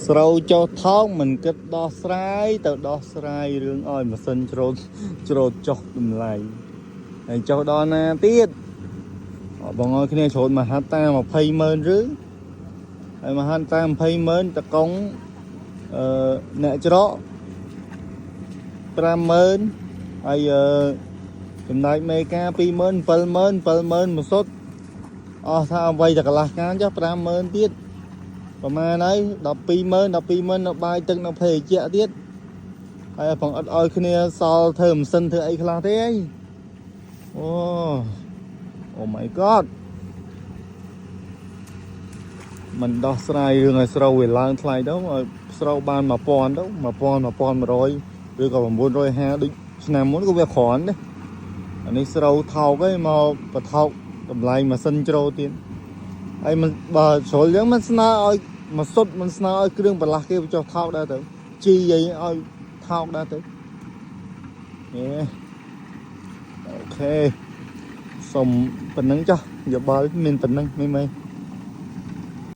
ស្រូវចុះថោកមិនគិតដោះស្រាយទៅដោះស្រាយរឿងឲ្យម៉ាស៊ីនច្រូតច្រូតចុះតម្លៃហើយចុះដល់ណាទៀតអបងអើយគ្នាច្រូតមហាតា20ម៉ឺនឬហើយមហាតា20ម៉ឺនតកងអឺអ្នកច្រក50000ហើយអឺចំណែកមេការ20000 70000 70000មួយសុទ្ធអស់ថាអ្វីតែកន្លះកានចុះ50000ទៀត ប្រហែលហើយ120,000 120,000នៅបាយទឹកនៅភេសជ្ជៈទៀតហើយផងអត់ឲ្យគ្នាសល់ធ្វើម៉ាស៊ីនធ្វើអីខ្លះទេអីអូ Oh my god មិនដោះស្រាយរឿងឲ្យស្រូវវាឡើងថ្លៃទៅឲ្យស្រូវបាន1000ទៅ1000 1100ឬក៏950ដូចឆ្នាំមុនក៏វាគ្រាន់ដែរអានេះស្រូវថោកឯងមកបថោកតម្លៃម៉ាស៊ីនច្រូទៀតហើយមិនបើស្រួលយ៉ាងមិនស្នើឲ្យមកសុទ្ធមិនស្នើឲ្យគ្រឿងបន្លាស់គេបញ្ចុះថោកដែរទៅជីអីឲ្យថោកដែរទៅនេះOK សុំប៉ុណ្ណឹងចុះយោបល់មានប៉ុណ្ណឹងមិនមែន។